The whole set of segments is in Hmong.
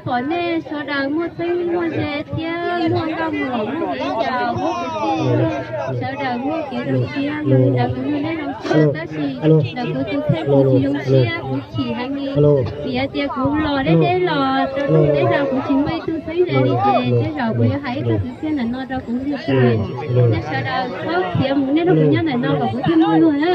Pom nej sawv daws muaj txheeb muaj ze thiab muaj nkauj muam muaj viv ncaus muaj kwv tij, sawv daws muaj kev zoo siab, yog li ntawd kuv nug nej zoo siab, tab sis ntawm kuv tus kheej kuv tsis zoo siab, kuv chim heev li. Vim hais tias kuv los deb deb los rau rooj teb no kuv tsis muaj ib tug txheeb ze li ces tej zaum kuv yuav hais ib tug kwv tij ntawm no rau kuv ntxiv tag. Nej sawv daws txhob khiav mus, nej leej twg nyob ntawm no kom kuv thiaj muaj luag na.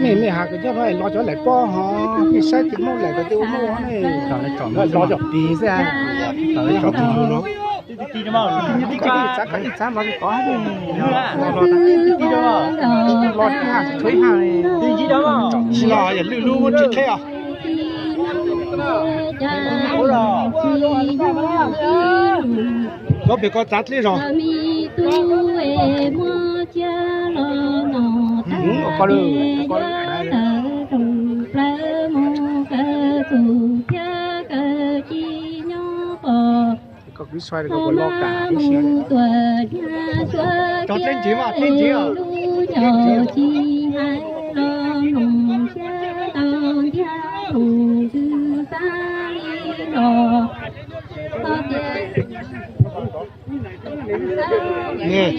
Nej, nej has kws nyob no los cov laim pob ho, nej saib tis muaj laim ko tis ua muaj ne, los cov pis xwb. Ib txav kom ib txav los tod, los ib ha tshuav ib ha. Tsis los yog lwj lub tsis qheb os. Koj pem ko txav dlej zog. Koj kwv soi rau koj puas loj kam ib siab. Cog dlej ntsis mas, dlej ntsis os.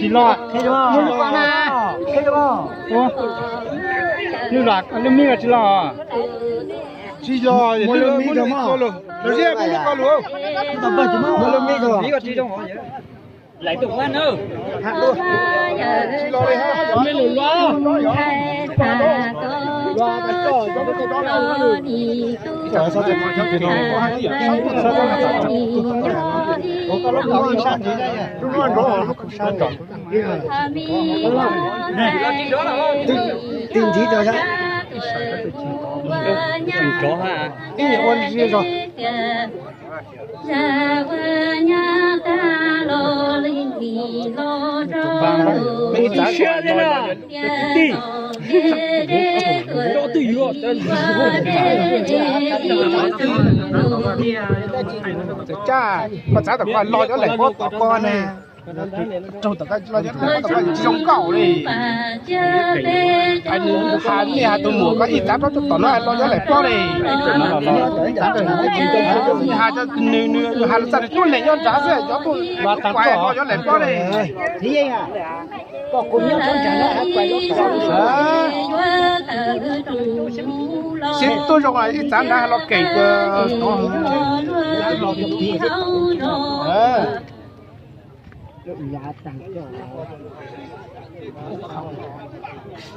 Tsis los, lub me tsis los. Tsis los, muaj lub me rau mog. Los ziab muaj lub ko lus. Muaj lub me ko. Tsis los li ha. Tig ntxiv rau sab. Ib yam ua li zog. Ib txav siab thiab na, kwv tij. Rau twj ywm. Txawm caj, koj txav tom ko los cov laim pob tom ko ne. Raug tom ko los cov laim pob tom ko tsis zoo nkauj li. Has nej has tus muam ko ib txav rau tom no los cov laim pob li. Has nws, nws has txog nws tuaj leem nyob nrad xwb, cov tuaj los cov laim pob li. Sib tuaj zoo ib txav nrad los kem.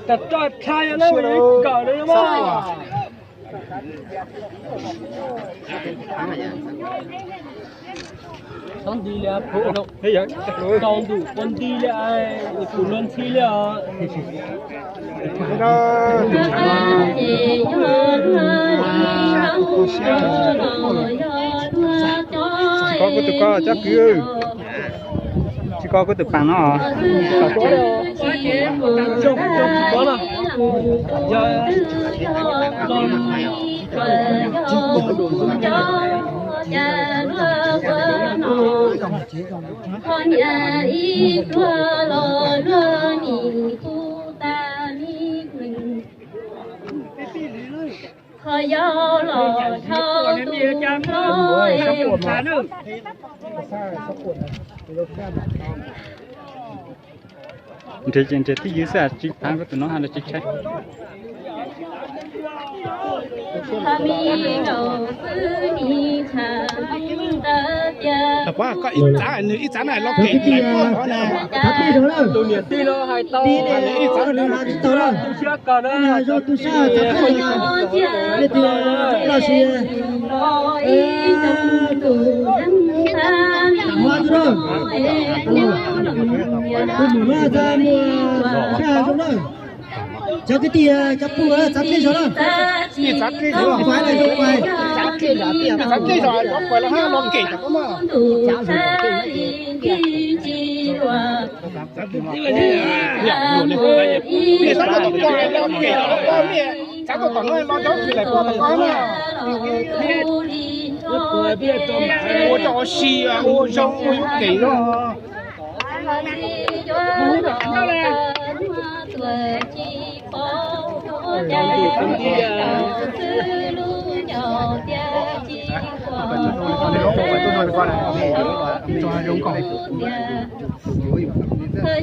Tag roj tha yog na, kawm na. Txhob nti li, tau ntuj ua nti li, kuv luag ntxhi li os. Tsis kov kuv tus ko tsob kwv, tsis kov kuv tus paas no. Qhov yau los dhau tus hlob. Nrhiav ces nrhiav twj ywm xwb, tsis thaiv kuv tus no los tsis tshai. Koj ib txav, nws ib txav na los kem ib txav na. Tus niam tij no hais tau, ib txav na, tu siab kawg na. Cov kwv tij, cov phooj ywg, txav dlej zog na. Ib txav dlej zog, ib txav dlej zog, cov phooj ywg los kem cov ko mas. Ib txav dlej zog, cov phooj ywg los kem cov ko mas. Txav tom no los cov kwv laim pob tom ko mas. Ua cov ua si, ua zoo, ua yuav kem no. Cas tau xwb lub ncaus tias tsis quaj, tsis quaj zoo nkaus.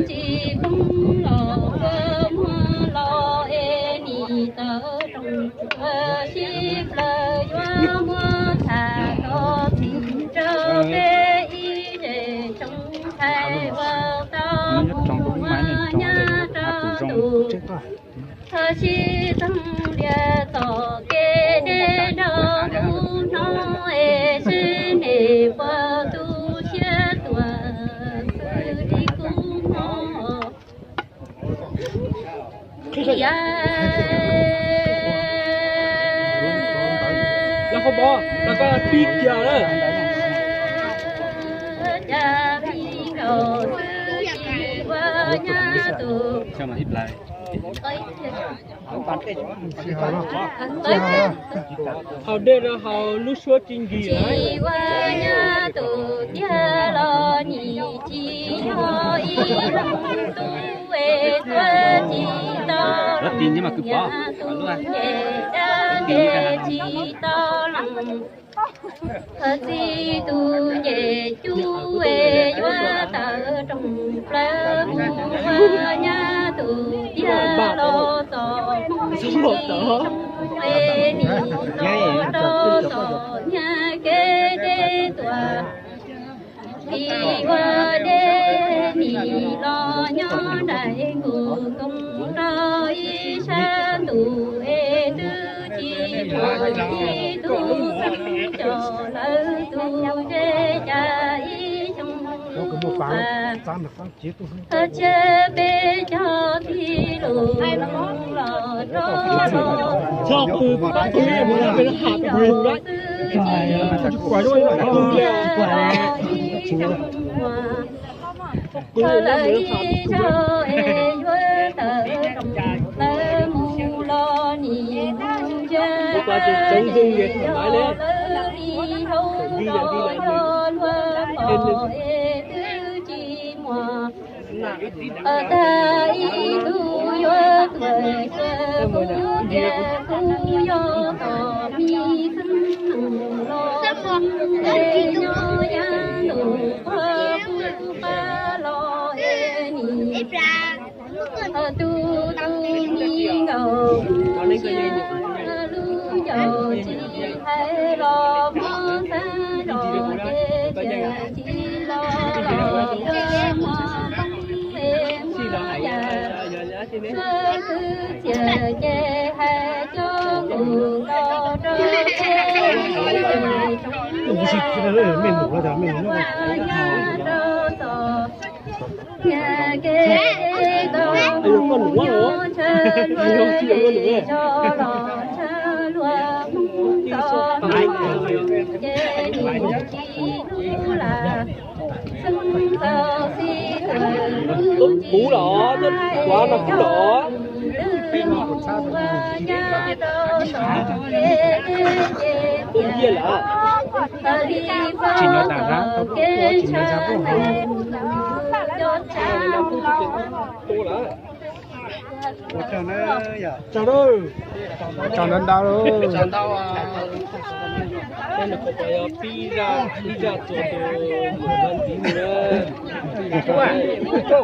Tsis poob los ua muag los es nim tawv roos, sib plaws yuav muab tham txog txim rau peb ib zej tsoom ntxhais uas tau mus muag nyab rau tus. Thov sib toog lias txoj kev deb nrog kuv hnov es seb nej puas tu siab tuaj xws li kuv hnov. Yog, cas me nyuam xwb tsis ua nyab tus. Haus dej rau haus lub suab tsis nkig. Tsis ua nyab tus tiag los nim tsis yog ib leeg tub es tuaj tsis tau los nyab tus nce dab nce tsis tau los. Txij tus nce cub es yuav tawm rooj plaws mus ua nyab tus tiag los txog mus tsis zoo es nim los rau txom nyem kev deb tuaj. Vim ua deb nim los nyob nraim nkuj koom rau ib sab ntuj es twb tsis muaj ib tug xeeb coj lawv tus zeb cas ib xyoo los. Txhob cia peb cov tij lus los rau txhob pw pab pw mus peb ham pw xwb. Txog lawv ib zaug es yuav tawm rooj lawv mus los nim mus ntshe lawv ib zaug los yog luag pom es twb tsis muaj. Tag ib tug yuav tuaj xyuas kuv tias kuv yog tom me xeeb los xeeb es nyob yav ntuj qhov kuv qab los es nim tus tus me nkaus mus sia lub ncaus tsis hais los muab ntxhab zos ces tsis los los muab poob es muab yam xwb xwb txias ces hais cov nkaus los rau peb ib tsoom me nyuam ua nyab rau txom nyem kev tau mus nyob ntshaw luag tsis zos los ntshaw luag Hmoob txom nyem ces nim tsis hlub lam xeeb txaus xib tawm lub ntsig nab coj tus twb mus ua nyab rau txom kev deb ces tiam li pab txom kev ntshaw neeg cov tsav. Tsaug ntau ntau. Peb zaj txuas tus muam no ntxiv mus na.